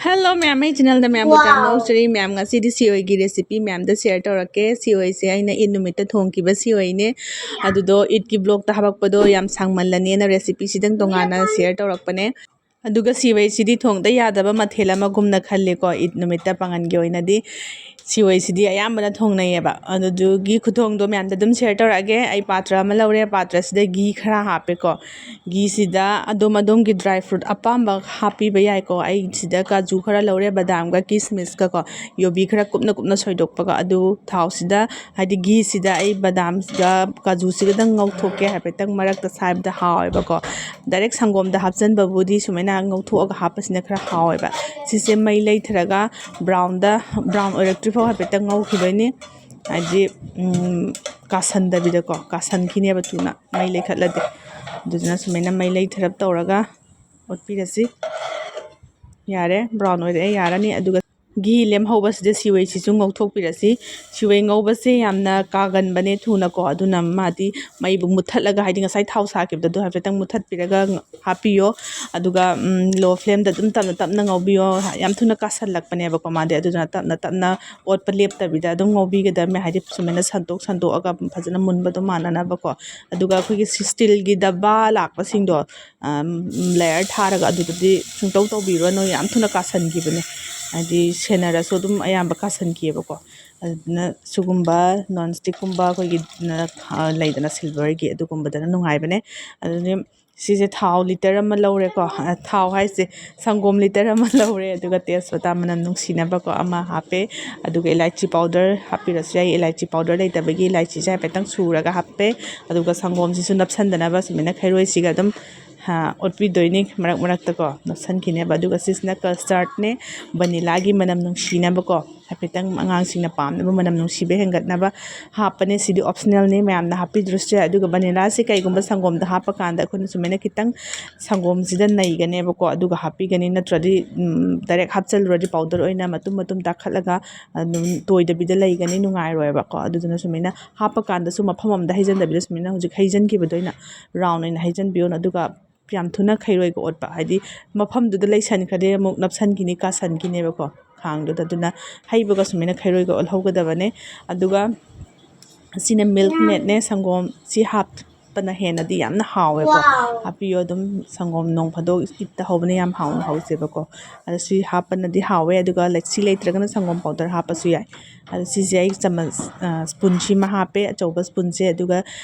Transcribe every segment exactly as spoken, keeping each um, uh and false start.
Hello ꯃꯌꯥꯝ, ꯑꯩ ꯆꯦꯅꯦꯜꯗ ꯃꯌꯥꯝꯕꯨ ꯌꯥꯝ ꯅꯣꯛꯆꯔꯤ꯫ ꯃꯌꯥꯝ, ꯉꯁꯤꯗꯤ ꯁꯤꯔꯣꯏꯒꯤ ꯔꯦꯁꯤꯄꯤ ꯃꯌꯥꯝꯗ ꯁꯤꯌꯔ ꯇꯧꯔꯛꯀꯦ꯫ ꯁꯤꯔꯣꯏꯁꯦ ꯑꯩꯅ ꯏꯠ ꯅꯨꯃꯤꯠꯇ ꯊꯣꯡꯈꯤꯕ ꯁꯤꯔꯣꯏꯅꯦ꯫ ꯑꯗꯨꯗꯣ ꯏꯠꯀꯤ ꯕ꯭ꯂꯣꯛꯇ ꯍꯥꯄꯛꯄꯗꯣ ꯌꯥꯝ ꯁꯥꯡꯃꯜꯂꯅꯦꯅ ꯔꯦꯁꯤꯄꯤꯁꯤꯗꯪ ꯇꯣꯉꯥꯟꯅ ꯁꯤꯌꯔ ꯇꯧꯔꯛꯄꯅꯦ꯫ ꯑꯗꯨꯒ ꯁꯤꯔꯣꯏꯁꯤꯗꯤ ꯊꯣꯡꯗ ꯌꯥꯗꯕ ꯃꯊꯦꯜ ꯑꯃꯒꯨꯝꯅ ꯈꯜꯂꯦꯀꯣ, ꯏꯠ ꯅꯨꯃꯤꯠꯇ ꯄꯥꯉꯜꯒꯤ ꯑꯣꯏꯅꯗꯤ꯫ ꯁꯤꯔꯣꯏꯁꯤꯗꯤ ꯑꯌꯥꯝꯕꯅ ꯊꯣꯡꯅꯩꯌꯦꯕ꯫ ꯑꯗꯨꯗꯨꯒꯤ ꯈꯨꯊꯣꯡꯗꯣ ꯃꯌꯥꯝꯗ ꯑꯗꯨꯝ ꯁꯤꯌꯔ ꯇꯧꯔꯛꯑꯒꯦ꯫ ꯑꯩ ꯄꯥꯇ꯭ꯔ ꯑꯃ ꯂꯧꯔꯦ, ꯄꯥꯇ꯭ꯔꯁꯤꯗ ꯘꯤ ꯈꯔ ꯍꯥꯞꯄꯦꯀꯣ꯫ ꯘꯤꯁꯤꯗ ꯑꯗꯨꯝ ꯑꯗꯣꯝꯒꯤ ꯗ꯭ꯔꯥꯏ ꯐ꯭ꯔꯨꯠ ꯑꯄꯥꯝꯕ ꯍꯥꯞꯄꯤꯕ ꯌꯥꯏꯀꯣ꯫ ꯑꯩ ꯁꯤꯗ ꯀꯥꯖꯨ ꯈꯔ ꯂꯧꯔꯦ, ꯕꯗꯥꯝꯒ ꯀꯤꯁꯃꯤꯁꯀꯀꯣ, ꯌꯨꯕꯤ ꯈꯔ ꯀꯨꯞꯅ ꯀꯨꯞꯅ ꯁꯣꯏꯗꯣꯛꯄꯒ꯫ ꯑꯗꯨ ꯊꯥꯎꯁꯤꯗ, ꯍꯥꯏꯗꯤ ꯘꯤꯁꯤꯗ ꯑꯩ ꯕꯗꯥꯝꯒ ꯀꯥꯖꯨꯁꯤꯒꯗꯪ ꯉꯧꯊꯣꯛꯀꯦ꯫ ꯍꯥꯏꯐꯦꯠꯇꯪ ꯃꯔꯛꯇ ꯁꯥꯏꯕꯗ ꯍꯥꯎꯋꯦꯕꯀꯣ꯫ ꯗꯥꯏꯔꯦꯛ ꯁꯪꯒꯣꯝꯗ ꯍꯥꯞꯆꯟꯕꯕꯨꯗꯤ ꯁꯨꯃꯥꯏꯅ ꯉꯧꯊꯣꯛꯑꯒ ꯍꯥꯞꯄꯁꯤꯅ ꯈꯔ ꯍꯥꯎꯋꯦꯕ꯫ ꯁꯤꯁꯦ ꯃꯩ ꯂꯩꯊꯔꯒ ꯕ꯭ꯔꯥꯎꯟꯗ, ꯕ꯭ꯔꯥꯎꯟ ꯑꯣꯏꯔꯛꯇ꯭ꯔꯤꯐꯥꯎ ꯍꯥꯏꯐꯦꯠꯇꯪ ꯉꯧꯈꯤꯗꯣꯏꯅꯤ꯫ ꯍꯥꯏꯗꯤ, ꯎꯝ, ꯀꯥꯁꯟꯗꯕꯤꯗꯀꯣ, ꯀꯥꯁꯟꯈꯤꯅꯦꯕ ꯊꯨꯅ ꯃꯩ ꯂꯩꯈꯠꯂꯗꯤ꯫ ꯑꯗꯨꯗꯨꯅ ꯁꯨꯃꯥꯏꯅ ꯃꯩ ꯂꯩꯊꯔꯞ ꯇꯧꯔꯒ ꯑꯣꯠꯄꯤꯔꯁꯤ꯫ ꯌꯥꯔꯦ, ꯕ꯭ꯔꯥꯎꯟ ꯑꯣꯏꯔꯛꯑꯦ, ꯌꯥꯔꯅꯤ꯫ ꯑꯗꯨꯒ ꯘꯤ ꯂꯦꯝꯍꯧꯕꯁꯤꯗ ꯁꯤꯔꯣꯏꯁꯤꯁꯨ ꯉꯧꯊꯣꯛꯄꯤꯔꯁꯤ꯫ ꯁꯤꯔꯣꯏ ꯉꯧꯕꯁꯦ ꯌꯥꯝꯅ ꯀꯥꯒꯟꯕꯅꯦ ꯊꯨꯅꯀꯣ, ꯑꯗꯨꯅ ꯃꯥꯗꯤ ꯃꯩꯕꯨ ꯃꯨꯠꯊꯠꯂꯒ, ꯍꯥꯏꯗꯤ ꯉꯁꯥꯏ ꯊꯥꯎ ꯁꯥꯈꯤꯕꯗꯣ ꯑꯗꯨ ꯍꯥꯏꯐꯦꯠꯇꯪ ꯃꯨꯠꯊꯠꯄꯤꯔꯒ ꯍꯥꯞꯄꯤꯌꯣ꯫ ꯑꯗꯨꯒ ꯂꯣ ꯐ꯭ꯂꯦꯝꯗ ꯑꯗꯨꯝ ꯇꯞꯅ ꯇꯞꯅ ꯉꯧꯕꯤꯌꯣ꯫ ꯌꯥꯝ ꯊꯨꯅ ꯀꯥꯁꯜꯂꯛꯄꯅꯦꯕꯀꯣ ꯃꯥꯗꯤ, ꯑꯗꯨꯗꯨꯅ ꯇꯞꯅ ꯇꯞꯅ ꯑꯣꯠꯄ ꯂꯦꯞꯇꯕꯤꯗ ꯑꯗꯨꯝ ꯉꯧꯕꯤꯒꯗꯕꯅꯦ꯫ ꯍꯥꯏꯗꯤ ꯁꯨꯃꯥꯏꯅ ꯁꯟꯇꯣꯛ ꯁꯟꯇꯣꯛꯑꯒ ꯐꯖꯅ ꯃꯨꯟꯕꯗꯣ ꯃꯥꯟꯅꯅꯕꯀꯣ꯫ ꯑꯗꯨꯒ ꯑꯩꯈꯣꯏꯒꯤ ꯁꯤ-, ꯁ꯭ꯇꯤꯜꯒꯤ ꯗꯕꯥ ꯂꯥꯛꯄꯁꯤꯡꯗꯣ, ꯑꯝ, ꯂꯦꯌꯔ ꯊꯥꯔꯒ ꯑꯗꯨꯗꯗꯤ ꯁꯨꯡꯇꯧ ꯇꯧꯕꯤꯔꯨꯔꯅꯨ, ꯌꯥꯝ ꯊꯨꯅ ꯀꯥꯁꯟꯈꯤꯕꯅꯦ꯫ ꯍꯥꯏꯗꯤ ꯁꯦꯟꯅꯔꯁꯨ ꯑꯗꯨꯝ ꯑꯌꯥꯝꯕ ꯀꯥꯁꯟꯈꯤꯑꯕꯀꯣ꯫ ꯑꯗꯨꯅ ꯁꯤꯒꯨꯝꯕ ꯅꯣꯟ ꯁ꯭ꯇꯤꯛꯀꯨꯝꯕ ꯑꯩꯈꯣꯏꯒꯤ, ꯑ, ꯂꯩꯗꯅ ꯁꯤꯜꯚꯔꯒꯤ, ꯑꯗꯨꯒꯨꯝꯕꯗꯅ ꯅꯨꯡꯉꯥꯏꯕꯅꯦ꯫ ꯑꯗꯨꯅꯤ ꯁꯤꯁꯦ ꯊꯥꯎ ꯂꯤꯇꯔ ꯑꯃ ꯂꯧꯔꯦꯀꯣ꯫ ꯑ, ꯊꯥꯎ ꯍꯥꯏꯁꯦ, ꯁꯪꯒꯣꯝ ꯂꯤꯇꯔ ꯑꯃ ꯂꯧꯔꯦ꯫ ꯑꯗꯨꯒ ꯇꯦꯖꯄꯇꯥ ꯃꯅꯝ ꯅꯨꯡꯁꯤꯅꯕꯀꯣ ꯑꯃ ꯍꯥꯞꯄꯦ꯫ ꯑꯗꯨꯒ ꯏꯂꯥꯏꯆꯤ ꯄꯥꯎꯗꯔ ꯍꯥꯞꯄꯤꯔꯁꯨ ꯌꯥꯏ꯫ ꯏꯂꯥꯏꯆꯤ ꯄꯥꯎꯗꯔ ꯂꯩꯇꯕꯒꯤ ꯏꯂꯥꯏꯆꯤꯁꯦ ꯍꯥꯏꯐꯦꯠꯇꯪ ꯁꯨꯔꯒ ꯍꯥꯞꯄꯦ꯫ ꯑꯗꯨꯒ ꯁꯪꯒꯣꯝꯁꯤꯁꯨ ꯅꯞꯁꯟꯗꯅꯕ ꯁꯨꯃꯥꯏꯅ ꯈꯩꯔꯣꯏꯁꯤꯒ ꯑꯗꯨꯝ, ꯍꯥ, ꯑꯣꯠꯄꯤꯗꯣꯏꯅꯤ ꯃꯔꯛ ꯃꯔꯛꯇꯀꯣ, ꯅꯞꯁꯟꯈꯤꯅꯦꯕ꯫ ꯑꯗꯨꯒ ꯁꯤꯁꯤꯅ ꯀꯁꯇꯥꯔꯗꯅꯦ, ꯚꯅꯤꯂꯥꯒꯤ ꯃꯅꯝ ꯅꯨꯡꯁꯤꯅꯕꯀꯣ, ꯍꯥꯏꯐꯦꯠꯇꯪ ꯑꯉꯥꯡꯁꯤꯡꯅ ꯄꯥꯝꯅꯕ ꯃꯅꯝ ꯅꯨꯡꯁꯤꯕ ꯍꯦꯟꯒꯠꯅꯕ ꯍꯥꯞꯄꯅꯦ꯫ ꯁꯤꯗꯤ ꯑꯣꯞꯁꯅꯦꯜꯅꯤ, ꯃꯌꯥꯝꯅ ꯍꯥꯞꯄꯤꯗ꯭ꯔꯁꯨ ꯌꯥꯏ꯫ ꯑꯗꯨꯒ ꯚꯅꯤꯂꯥꯁꯦ ꯀꯩꯒꯨꯝꯕ ꯁꯪꯒꯣꯝꯗ ꯍꯥꯞꯄꯀꯥꯟꯗ ꯑꯩꯈꯣꯏꯅ ꯁꯨꯃꯥꯏꯅ ꯈꯤꯇꯪ ꯁꯪꯒꯣꯝꯁꯤꯗ ꯅꯩꯒꯅꯦꯕꯀꯣ, ꯑꯗꯨꯒ ꯍꯥꯞꯄꯤꯒꯅꯤ꯫ ꯅꯠꯇ꯭ꯔꯗꯤ, ꯎꯝ, ꯗꯥꯏꯔꯦꯛ ꯍꯥꯞꯆꯜꯂꯨꯔꯗꯤ ꯄꯥꯎꯗꯔ ꯑꯣꯏꯅ ꯃꯇꯨꯝ ꯃꯇꯨꯝ ꯇꯥꯈꯠꯂꯒ ꯑꯗꯨꯝ ꯇꯣꯏꯗꯕꯤꯗ ꯂꯩꯒꯅꯤ, ꯅꯨꯡꯉꯥꯏꯔꯣꯏꯕꯀꯣ꯫ ꯑꯗꯨꯗꯨꯅ ꯁꯨꯃꯥꯏꯅ ꯍꯥꯞꯄꯀꯥꯟꯗꯁꯨ ꯃꯐꯝ ꯑꯃꯗ ꯍꯩꯖꯤꯟꯗꯕꯤꯗ ꯁꯨꯃꯥꯏꯅ ꯍꯧꯖꯤꯛ ꯍꯩꯖꯤꯟꯈꯤꯕꯗꯣ ꯑꯩꯅ ꯔꯥꯎꯟ ꯑꯣꯏꯅ ꯍꯩꯖꯤꯟꯕꯤꯌꯣ꯫ ꯑꯗꯨꯒ ꯌꯥꯝ ꯊꯨꯅ ꯈꯩꯔꯣꯏꯒ ꯑꯣꯠꯄ, ꯍꯥꯏꯗꯤ ꯃꯐꯝꯗꯨꯗ ꯂꯩꯁꯟꯈ꯭ꯔꯗꯤ ꯑꯃꯨꯛ ꯅꯞꯁꯟꯈꯤꯅꯤ, ꯀꯥꯁꯟꯈꯤꯅꯦꯕꯀꯣ ꯈꯥꯡꯗꯨꯗ꯫ ꯑꯗꯨꯅ ꯍꯩꯕꯒ ꯁꯨꯃꯥꯏꯅ ꯈꯩꯔꯣꯏꯒ ꯑꯣꯠꯍꯧꯒꯗꯕꯅꯦ꯫ ꯑꯗꯨꯒ ꯑꯁꯤꯅ milk maidꯅꯦ, ꯁꯪꯒꯣꯝ ꯁꯤ ꯍꯥꯞꯄꯅ ꯍꯦꯟꯅꯗꯤ ꯌꯥꯝꯅ ꯍꯥꯎꯋꯦꯀꯣ꯫ ꯍꯥꯞꯄꯤꯌꯣ ꯑꯗꯨꯝ, ꯁꯪꯒꯣꯝ ꯅꯣꯡ ꯐꯥꯗꯣꯛ ꯏꯠꯇ ꯍꯧꯕꯅ ꯌꯥꯝ ꯍꯥꯎꯅ ꯍꯧꯖꯩꯕꯀꯣ꯫ ꯑꯗꯣ ꯁꯤ ꯍꯥꯞꯄꯅꯗꯤ ꯍꯥꯎꯋꯦ꯫ ꯑꯗꯨꯒ ꯂꯩ-, ꯁꯤ ꯂꯩꯇ꯭ꯔꯒꯅ ꯁꯪꯒꯣꯝ powder ꯍꯥꯞꯄꯁꯨ ꯌꯥꯏ꯫ ꯑꯗꯣ ꯁꯤꯁꯦ ꯑꯩ ꯆꯃꯁ, ꯑ, spoonꯁꯤꯃ ꯍꯥꯞꯄꯦ, ꯑꯆꯧꯕ spoonꯁꯦ꯫ ꯑꯗꯨꯒ,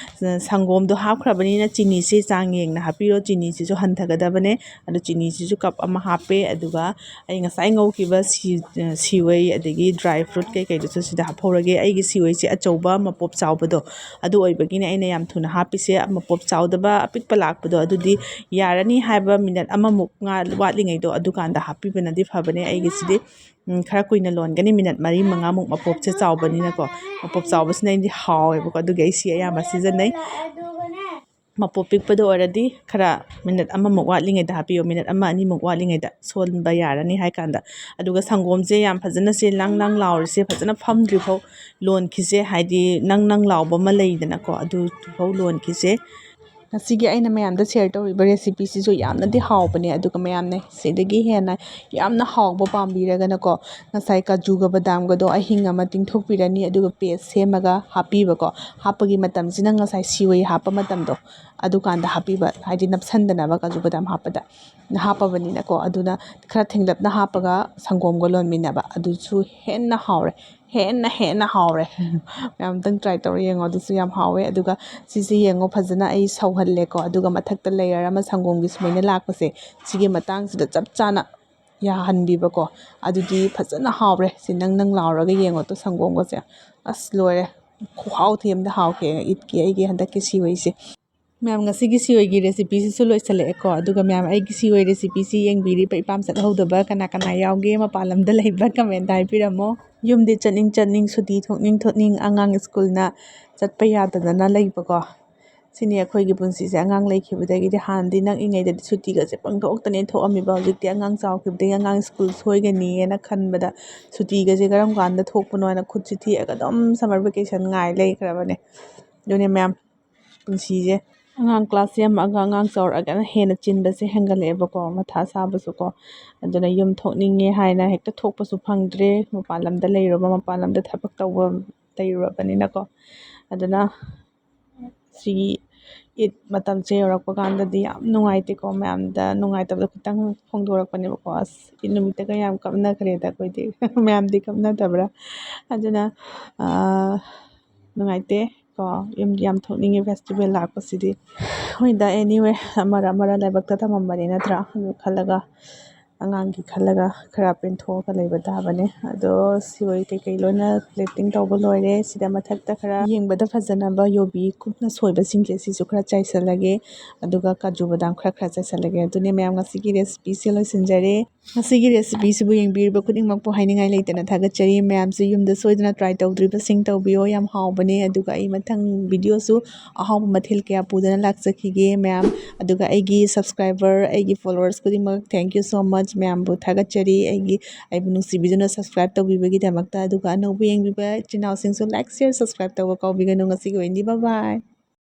ꯑ, ꯁꯪꯒꯣꯝꯗꯣ ꯍꯥꯞꯈ꯭ꯔꯕꯅꯤꯅ ꯆꯤꯅꯤꯁꯦ ꯆꯥꯡ ꯌꯦꯡꯅ ꯍꯥꯞꯄꯤꯔꯣ꯫ ꯆꯤꯅꯤꯁꯤꯁꯨ ꯍꯟꯊꯒꯗꯕꯅꯦ꯫ ꯑꯗꯣ ꯆꯤꯅꯤꯁꯤꯁꯨ cup ꯑꯃ ꯍꯥꯞꯄꯦ꯫ ꯑꯗꯨꯒ ꯑꯩ ꯉꯁꯥꯏ ꯉꯧꯈꯤꯕ ꯁꯤ-, ꯑ, ꯁꯤꯋꯩ ꯑꯗꯒꯤ dry fruit ꯀꯩꯀꯩꯗꯨꯁꯨ ꯁꯤꯗ ꯍꯥꯞꯍꯧꯔꯒꯦ꯫ ꯑꯩꯒꯤ ꯁꯤꯋꯩꯁꯦ ꯑꯆꯧꯕ ꯃꯄꯣꯞ ꯆꯥꯎꯕꯗꯣ ꯑꯗꯨ ꯑꯣꯏꯕꯒꯤꯅꯦ ꯑꯩꯅ ꯌꯥꯝ ꯊꯨꯅ ꯍꯥꯞꯄꯤꯁꯦ꯫ ꯃꯄꯣꯞ ꯆꯥꯎꯗꯕ ꯑꯄꯤꯛꯄ ꯂꯥꯛꯄꯗꯣ ꯑꯗꯨꯗꯤ ꯌꯥꯔꯅꯤ ꯍꯥꯏꯕ minute ꯑꯃꯃꯨꯛ ꯉꯥ-, ꯋꯥꯠꯂꯤꯉꯩꯗꯣ ꯑꯗꯨꯀꯥꯟꯗ ꯍꯥꯞꯄꯤꯕꯅꯗꯤ ꯐꯕꯅꯦ꯫ ꯑꯩꯒꯤꯁꯤꯗꯤ ꯎꯝ, ꯈꯔ ꯀꯨꯏꯅ ꯂꯣꯟꯒꯅꯤ, minute ꯃꯔꯤ ꯃꯉꯥꯃꯨꯛ꯫ ꯃꯄꯣꯞꯁꯦ ꯆꯥꯎꯕꯅꯤꯅꯀꯣ, ꯃꯄꯣꯞ ꯆꯥꯎꯕꯁꯤꯅ ꯑꯩꯗꯤ ꯍꯥꯎꯋꯦꯕꯀꯣ, ꯑꯗꯨꯒꯤ ꯑꯩ ꯁꯤ ꯑꯌꯥꯝꯕ ꯁꯤꯖꯤꯟꯅꯩ꯫ ꯃꯄꯣꯞ ꯄꯤꯛꯄꯗ ꯑꯣꯏꯔꯗꯤ ꯈꯔ minute ꯑꯃꯃꯨꯛ ꯋꯥꯠꯂꯤꯉꯩꯗ ꯍꯥꯞꯄꯤꯌꯣ, minute ꯑꯃ ꯑꯅꯤꯃꯨꯛ ꯋꯥꯠꯂꯤꯉꯩꯗ ꯁꯣꯟꯕ ꯌꯥꯔꯅꯤ ꯍꯥꯏ ꯀꯥꯟꯗ꯫ ꯑꯗꯨꯒ ꯁꯪꯒꯣꯝꯁꯦ ꯌꯥꯝ ꯐꯖꯅ ꯁꯦ ꯂꯥꯡ ꯂꯥꯡ ꯂꯥꯎꯔꯤꯁꯦ ꯐꯖꯅ ꯐꯝꯗ꯭ꯔꯤꯐꯥꯎ ꯂꯣꯟꯈꯤꯁꯦ, ꯍꯥꯏꯗꯤ ꯅꯪ ꯅꯪ ꯂꯥꯎꯕ ꯑꯃ ꯂꯩꯗꯅꯀꯣ, ꯑꯗꯨꯐꯥꯎ ꯂꯣꯟꯈꯤꯁꯦ꯫ ꯉꯁꯤꯒꯤ ꯑꯩꯅ ꯃꯌꯥꯝꯗ share ꯇꯧꯔꯤꯕ recipeꯁꯤꯁꯨ ꯌꯥꯝꯅꯗꯤ ꯍꯥꯎꯕꯅꯦ, ꯑꯗꯨꯒ ꯃꯌꯥꯝꯅ ꯁꯤꯗꯒꯤ ꯍꯦꯟꯅ ꯌꯥꯝꯅ ꯍꯥꯎꯕ ꯄꯥꯝꯕꯤꯔꯒꯅꯀꯣ, ꯉꯁꯥꯏ ꯀꯥꯖꯨꯒ ꯕꯗꯥꯝꯒꯗꯣ ꯑꯍꯤꯡ ꯑꯃ ꯇꯤꯡꯊꯣꯛꯄꯤꯔꯅꯤ, ꯑꯗꯨꯒ paste ꯁꯦꯝꯃꯒ ꯍꯥꯞꯄꯤꯕꯀꯣ꯫ ꯍꯥꯞꯄꯒꯤ ꯃꯇꯝꯁꯤꯅ ꯉꯁꯥꯏ ꯁꯤꯋꯩ ꯍꯥꯞꯄ ꯃꯇꯝꯗꯣ, ꯑꯗꯨꯀꯥꯟꯗ ꯍꯥꯞꯄꯤꯕ, ꯍꯥꯏꯗꯤ ꯅꯞꯁꯟꯗꯅꯕ ꯀꯥꯖꯨ ꯕꯗꯥꯝ ꯍꯥꯞꯄꯗ, ꯍꯥꯞꯄꯕꯅꯤꯅꯀꯣ꯫ ꯑꯗꯨꯅ ꯈꯔ ꯊꯦꯡꯂꯞꯅ ꯍꯥꯞꯄꯒ ꯁꯪꯒꯣꯝꯒ ꯂꯣꯟꯃꯤꯟꯅꯕ, ꯑꯗꯨꯁꯨ ꯍꯦꯟꯅ ꯍꯥꯎꯔꯦ, ꯍꯦꯟꯅ, ꯍꯦꯟꯅ ꯍꯥꯎꯔꯦ꯫ ꯃꯌꯥꯝ ꯑꯝꯇꯪ try ꯇꯧꯔ ꯌꯦꯡꯉꯣ, ꯑꯗꯨꯁꯨ ꯌꯥꯝ ꯍꯥꯎꯋꯦ꯫ ꯑꯗꯨꯒ ꯁꯤꯁꯦ ꯌꯦꯡꯉꯣ, ꯐꯖꯅ ꯑꯩ ꯁꯧꯍꯜꯂꯦꯀꯣ, ꯑꯗꯨꯒ ꯃꯊꯛꯇ layer ꯑꯃ ꯁꯪꯒꯣꯝꯒꯤ ꯁꯨꯃꯥꯏꯅ ꯂꯥꯛꯄꯁꯦ, ꯁꯤꯒꯤ ꯃꯇꯥꯡꯁꯤꯗ ꯆꯞ ꯆꯥꯅ ꯌꯥꯍꯟꯕꯤꯕꯀꯣ, ꯑꯗꯨꯗꯤ ꯐꯖꯅ ꯍꯥꯎꯔꯦ꯫ ꯁꯤ ꯅꯪ ꯅꯪ ꯂꯥꯎꯔꯒ ꯌꯦꯡꯉꯣ ꯇꯣ, ꯁꯪꯒꯣꯝꯒꯁꯦ꯫ ꯑꯁ, ꯂꯣꯏꯔꯦ, ꯈꯨꯍꯥꯎ ꯊꯤ ꯑꯝꯗ ꯍꯥꯎꯈꯤ ꯏꯠꯀꯤ ꯑꯩꯒꯤ ꯍꯟꯗꯛꯀꯤ ꯁꯤꯋꯩꯁꯦ꯫ ꯃꯌꯥꯝ, ꯉꯁꯤꯒꯤ ꯁꯤꯋꯩꯒꯤ recipeꯁꯤꯁꯨ ꯂꯣꯏꯁꯤꯜꯂꯛꯑꯦꯀꯣ꯫ ꯑꯗꯨꯒ ꯃꯌꯥꯝ, ꯑꯩꯒꯤ ꯁꯤꯋꯩ recipeꯁꯤ ꯌꯦꯡꯕꯤꯔꯤꯕ ꯏꯄꯥꯝ ꯆꯠꯍꯧꯗꯕ ꯀꯅꯥ ꯀꯅꯥ ꯌꯥꯎꯒꯦ ꯃꯄꯥꯟ ꯂꯝꯗ ꯂꯩꯕ commentꯇ ꯍꯥꯏꯕꯤꯔꯝꯃꯣ꯫ ꯌꯨꯝꯗꯤ ꯆꯠꯅꯤꯡ ꯆꯠꯅꯤꯡ, ꯁꯨꯇꯤ ꯊꯣꯛꯅꯤꯡ ꯊꯣꯛꯅꯤꯡ, ꯑꯉꯥꯡ ꯁ꯭ꯀꯨꯜꯅ ꯆꯠꯄ ꯌꯥꯗꯗꯅ ꯂꯩꯕꯀꯣ꯫ ꯁꯤꯅꯤ ꯑꯩꯈꯣꯏꯒꯤ ꯄꯨꯟꯁꯤꯁꯦ꯫ ꯑꯉꯥꯡ ꯂꯩꯈꯤꯕꯗꯒꯤꯗꯤ, ꯍꯥꯟꯅꯗꯤ ꯅꯛꯏꯉꯩꯗꯗꯤ ꯁꯨꯇꯤꯒꯁꯦ ꯄꯪꯊꯣꯛꯇꯅ ꯊꯣꯛꯑꯝꯃꯤꯕ, ꯍꯧꯖꯤꯛꯇꯤ ꯑꯉꯥꯡ ꯆꯥꯎꯈꯤꯕꯗꯒꯤ ꯑꯉꯥꯡ ꯁ꯭ꯀꯨꯜ ꯁꯣꯏꯒꯅꯤꯅ ꯈꯟꯕꯗ ꯁꯨꯇꯤꯒꯁꯦ ꯀꯔꯝ ꯀꯥꯟꯗ ꯊꯣꯛꯄꯅꯣ ꯍꯥꯏꯅ ꯈꯨꯠꯁꯦ ꯊꯦꯛꯑꯒ ꯑꯗꯨꯝ summer vacation ꯉꯥꯏ ꯂꯩꯈ꯭ꯔꯕꯅꯦ꯫ ꯑꯗꯨꯅꯦ ꯃꯌꯥꯝ, ꯄꯨꯟꯁꯤꯁꯦ꯫ ꯑꯉꯥꯡ ꯀ꯭ꯂꯥꯁ ꯌꯥꯝꯃꯛꯑꯒ ꯑꯉꯥꯡ ꯆꯥꯎꯔꯛꯑꯒꯅ ꯍꯦꯟꯅ ꯆꯤꯟꯕꯁꯦ ꯍꯦꯟꯒꯠꯂꯛꯑꯦꯕꯀꯣ, ꯃꯊꯥ ꯁꯥꯕꯁꯨꯀꯣ꯫ ꯑꯗꯨꯅ ꯌꯨꯝ ꯊꯣꯛꯅꯤꯡꯉꯦ ꯍꯥꯏꯅ ꯍꯦꯛꯇ ꯊꯣꯛꯄꯁꯨ ꯐꯪꯗ꯭ꯔꯦ꯫ ꯃꯄꯥꯟ ꯂꯝꯗ ꯂꯩꯔꯨꯕ, ꯃꯄꯥꯟ ꯂꯝꯗ ꯊꯕꯛ ꯇꯧꯕ ꯂꯩꯔꯨꯔꯕꯅꯤꯅꯀꯣ꯫ ꯑꯗꯨꯅ ꯁꯤꯒꯤ ꯏꯗ ꯃꯇꯝꯁꯦ ꯌꯧꯔꯛꯄ ꯀꯥꯟꯗꯗꯤ ꯌꯥꯝ ꯅꯨꯡꯉꯥꯏꯇꯦꯀꯣ꯫ ꯃꯌꯥꯝꯗ ꯅꯨꯡꯉꯥꯏꯇꯕꯗꯣ ꯈꯤꯇꯪ ꯐꯣꯡꯗꯣꯔꯛꯄꯅꯦꯕꯀꯣ꯫ ꯑꯁ, ꯏꯗ ꯅꯨꯃꯤꯠꯇꯒ ꯌꯥꯝ ꯀꯞꯅꯈ꯭ꯔꯦꯗ ꯑꯩꯈꯣꯏꯗꯤ꯫ ꯃꯌꯥꯝꯗꯤ ꯀꯞꯅꯗꯕ꯭ꯔꯥ? ꯑꯗꯨꯅ, ꯑꯥ, ꯅꯨꯡꯉꯥꯏꯇꯦ ꯀꯣ꯫ ꯌꯨꯝꯗꯤ ꯌꯥꯝ ꯊꯣꯛꯅꯤꯡꯉꯦ ꯐꯦꯁꯇꯤꯚꯦꯜ ꯂꯥꯛꯄꯁꯤꯗꯤ꯫ ꯍꯣꯏꯗ, anyway, ꯑꯃꯔ ꯑꯃꯔ ꯂꯥꯏꯕꯛꯇ ꯇꯝꯃꯝꯕꯅꯤ ꯅꯠꯇ꯭ꯔꯥ? ꯑꯗꯨ ꯈꯜꯂꯒ, ꯑꯉꯥꯡꯒꯤ ꯈꯜꯂꯒ ꯈꯔ ꯄꯦꯟꯊꯣꯛꯑꯒ ꯂꯩꯕ ꯇꯥꯕꯅꯦ꯫ ꯑꯗꯣ ꯁꯤ ꯑꯣꯏ ꯀꯩꯀꯩ ꯂꯣꯏꯅ plating ꯇꯧꯕ ꯂꯣꯏꯔꯦ꯫ ꯁꯤꯗ ꯃꯊꯛꯇ ꯈꯔ ꯌꯦꯡꯕꯗ ꯐꯖꯅꯕ ꯌꯨꯕꯤ ꯈꯨꯠꯅ ꯁꯣꯏꯕꯁꯤꯡꯁꯦ ꯁꯤꯁꯨ ꯈꯔ ꯆꯥꯏꯁꯜꯂꯒꯦ꯫ ꯑꯗꯨꯒ ꯀꯥꯖꯨ ꯕꯗꯥꯝ ꯈꯔ ꯈꯔ ꯆꯥꯏꯁꯜꯂꯒꯦ꯫ ꯑꯗꯨꯅꯦ ꯃꯌꯥꯝ, ꯉꯁꯤꯒꯤ recipeꯁꯦ ꯂꯣꯏꯁꯤꯟꯖꯔꯦ꯫ ꯉꯁꯤꯒꯤ recipeꯁꯤꯕꯨ ꯌꯦꯡꯕꯤꯔꯤꯕ ꯈꯨꯗꯤꯡꯃꯛꯄꯨ ꯍꯥꯏꯅꯤꯡꯉꯥꯏ ꯂꯩꯇꯅ ꯊꯥꯒꯠꯆꯔꯤ꯫ ꯃꯌꯥꯝꯁꯨ ꯌꯨꯝꯗ ꯁꯣꯏꯗꯅ try ꯇꯧꯗ꯭ꯔꯤꯕꯁꯤꯡ ꯇꯧꯕꯤꯌꯣ, ꯌꯥꯝ ꯍꯥꯎꯕꯅꯦ꯫ ꯑꯗꯨꯒ ꯑꯩ ꯃꯊꯪ videoꯁꯨ ꯑꯍꯥꯎꯕ ꯃꯊꯦꯜ ꯀꯌꯥ ꯄꯨꯗꯨꯅ ꯂꯥꯛꯆꯈꯤꯒꯦ ꯃꯌꯥꯝ꯫ ꯑꯗꯨꯒ ꯑꯩꯒꯤ subscriber, ꯑꯩꯒꯤ followers ꯈꯨꯗꯤꯡꯃꯛ, thank you so much꯫ ꯃꯌꯥꯝꯕꯨ ꯊꯥꯒꯠꯆꯔꯤ, ꯑꯩꯒꯤ, ꯑꯩꯕꯨ ꯅꯨꯡꯁꯤꯕꯤꯗꯨꯅ subscribe ꯇꯧꯕꯤꯕꯒꯤꯗꯃꯛꯇ꯫ ꯑꯗꯨꯒ ꯑꯅꯧꯕ ꯌꯦꯡꯕꯤꯕ ꯏꯆꯤꯟ ꯏꯅꯥꯎꯁꯤꯡꯁꯨ like, share, subscribe ꯇꯧꯕ ꯀꯥꯎꯕꯤꯒꯅꯨ꯫ ꯉꯁꯤꯒꯤ ꯑꯣꯏꯅꯗꯤ bye bye꯫